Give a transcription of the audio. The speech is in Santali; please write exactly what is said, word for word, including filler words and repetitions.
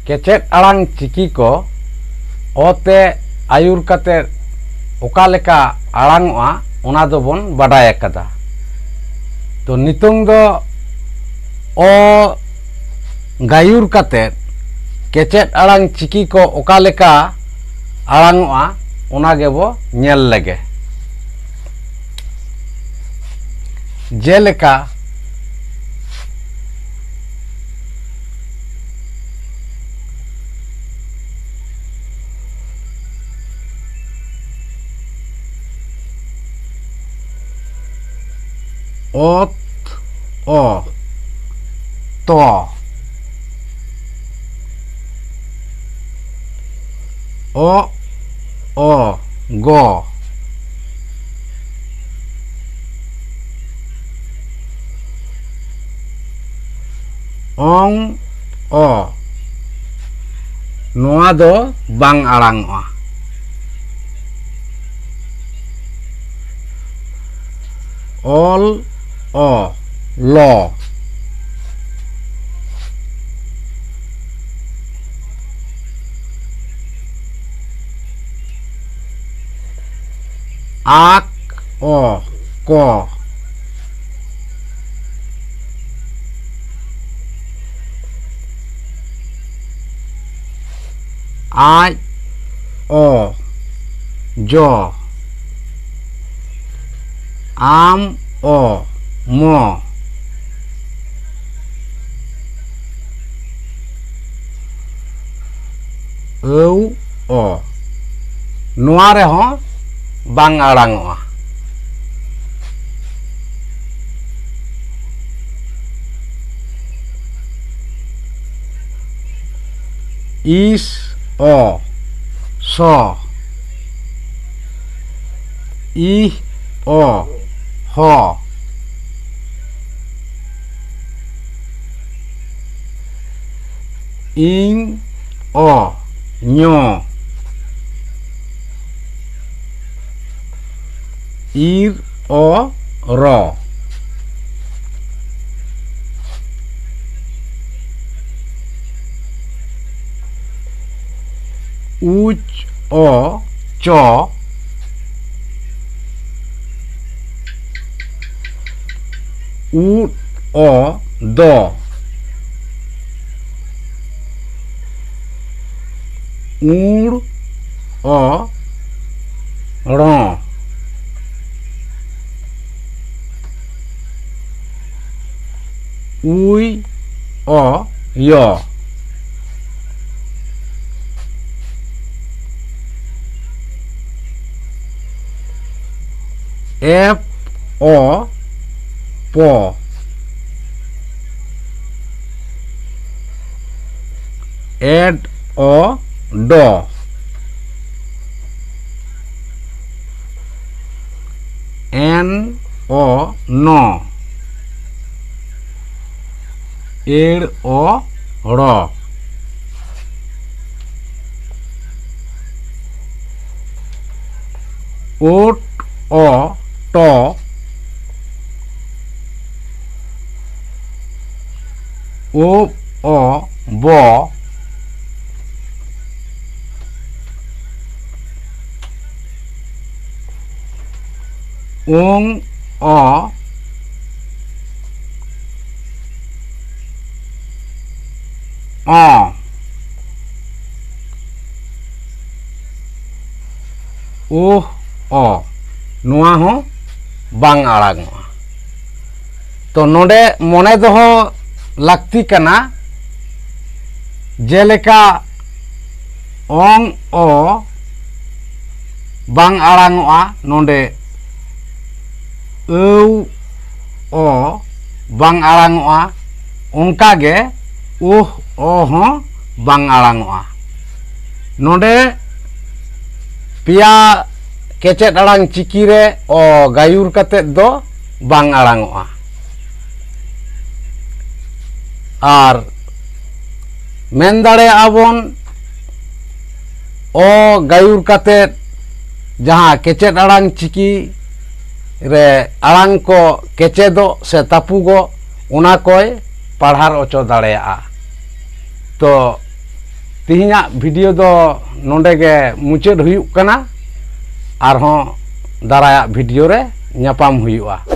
ᱠᱮᱪᱮᱫ ᱟᱲᱟᱝ ᱪᱤᱠᱤ ᱠᱚ ᱚ ᱛᱮ ᱟᱹᱭᱩᱨ ᱠᱟᱛᱮ ᱚᱠᱟ ᱞᱮᱠᱟ ᱟᱲᱟᱝᱚᱜᱼᱟ, ᱚᱱᱟ ᱫᱚᱵᱚᱱ ᱵᱟᱰᱟᱭ ᱟᱠᱟᱫᱟ᱾ ᱛᱚ, ᱱᱤᱛᱚᱝ ᱫᱚ ᱚ ᱜᱟᱹᱭᱩᱨ ᱠᱟᱛᱮ ᱠᱮᱪᱮᱫ ᱟᱲᱟᱝ ᱪᱤᱠᱤ ᱠᱚ ᱚᱠᱟ ᱞᱮᱠᱟ ᱟᱲᱟᱝᱚᱜᱼᱟ, ᱚᱱᱟ ᱜᱮᱵᱚ ᱧᱮᱞ ᱞᱮᱜᱮ᱾ ᱡᱮᱞᱮᱠᱟ, ᱚᱛ, ᱚ, ᱛᱚ, ᱚ, ᱚ, ᱜᱚ, ᱚᱝ, ᱚ᱾ ᱱᱚᱣᱟ ᱫᱚ ᱵᱟᱝ ᱟᱲᱟᱝᱚᱜᱼᱟ᱾ ᱚᱞ, ᱚ, ᱞᱚ᱾ ᱟᱠ, ᱚ, ᱠᱚ᱾ ᱟᱡ, ᱚ, ᱡᱚ᱾ ᱟᱢ, ᱚ, ᱢᱚ᱾ ᱟᱹᱣ, ᱚ᱾ ᱱᱚᱣᱟ ᱨᱮᱦᱚᱸ ᱵᱟᱝ ᱟᱲᱟᱝᱚᱜᱼᱟ᱾ ᱤᱥ, ᱚ, ᱥᱚ᱾ ᱤᱦ, ᱚ, ᱦᱚ᱾ ᱤᱧ, ᱚ, ᱧᱚ᱾ ᱤᱨ, ᱚ, ᱨᱚ᱾ ᱩᱪ ᱚ ᱪᱚ, ᱩᱫ ᱚ ᱫᱚ, ᱩᱲ ᱚ ᱲᱚ, ᱩᱭ ᱚ ᱭᱚ᱾ ᱮᱯ ᱚ ᱯᱚ᱾ ᱮᱰ ᱚ ᱰᱚ᱾ ᱮᱱ ᱚ ᱱᱚ᱾ ᱮᱲ ᱚ ᱲᱚ᱾ ᱳᱴ ᱚ ᱴᱚ᱾ ᱳᱵ ᱚ ᱵᱚ᱾ ᱳᱝ ᱚ ᱚ᱾ ᱳᱦ ᱚ, ᱱᱚᱣᱟ ᱦᱚᱸ ᱵᱟᱝ ᱟᱲᱟᱝᱚᱜᱼᱟ᱾ ᱛᱚ ᱱᱚᱰᱮ ᱢᱚᱱᱮ ᱫᱚᱦᱚ ᱞᱟᱹᱠᱛᱤ ᱠᱟᱱᱟ, ᱡᱮᱞᱮᱠᱟ ᱚᱝ ᱚ ᱵᱟᱝ ᱟᱲᱟᱝᱚᱜᱼᱟ, ᱱᱚᱰᱮ ᱟᱹᱣ ᱚ ᱵᱟᱝ ᱟᱲᱟᱝᱚᱜᱼᱟ, ᱚᱱᱠᱟᱜᱮ ᱳᱦ ᱚ ᱦᱚᱸ ᱵᱟᱝ ᱟᱲᱟᱝᱚᱜᱼᱟ᱾ ᱱᱚᱰᱮ ᱯᱮᱭᱟ ᱠᱮᱪᱮᱫ ᱟᱲᱟᱝ ᱪᱤᱠᱤ ᱨᱮ ᱚ ᱜᱟᱹᱭᱩᱨ ᱠᱟᱛᱮᱫ ᱫᱚ ᱵᱟᱝ ᱟᱲᱟᱝᱚᱜᱼᱟ᱾ ᱟᱨ ᱢᱮᱱ ᱫᱟᱲᱮᱭᱟᱜᱼᱟ ᱵᱚᱱ, ᱚ ᱜᱟᱹᱭᱩᱨ ᱠᱟᱛᱮᱫ ᱡᱟᱦᱟᱸ ᱠᱮᱪᱮᱫ ᱟᱲᱟᱝ ᱪᱤᱠᱤ ᱨᱮ ᱟᱲᱟᱝ ᱠᱚ ᱠᱮᱪᱮᱫᱚᱜ ᱥᱮ ᱛᱟᱹᱯᱩᱜᱚᱜ, ᱚᱱᱟ ᱠᱚᱭ ᱯᱟᱲᱦᱟᱨ ᱦᱚᱪᱚ ᱫᱟᱲᱮᱭᱟᱜᱼᱟ᱾ ᱛᱚ ᱛᱮᱦᱮᱧᱟᱜ ᱵᱷᱤᱰᱤᱭᱳ ᱫᱚ ᱱᱚᱰᱮ ᱜᱮ ᱢᱩᱪᱟᱹᱫ ᱦᱩᱭᱩᱜ ᱠᱟᱱᱟ᱾ ᱟᱨᱦᱚᱸ ᱫᱟᱨᱟᱭᱟᱜ ᱵᱷᱤᱰᱤᱭᱳ ᱨᱮ ᱧᱟᱯᱟᱢ ᱦᱩᱭᱩᱜᱼᱟ᱾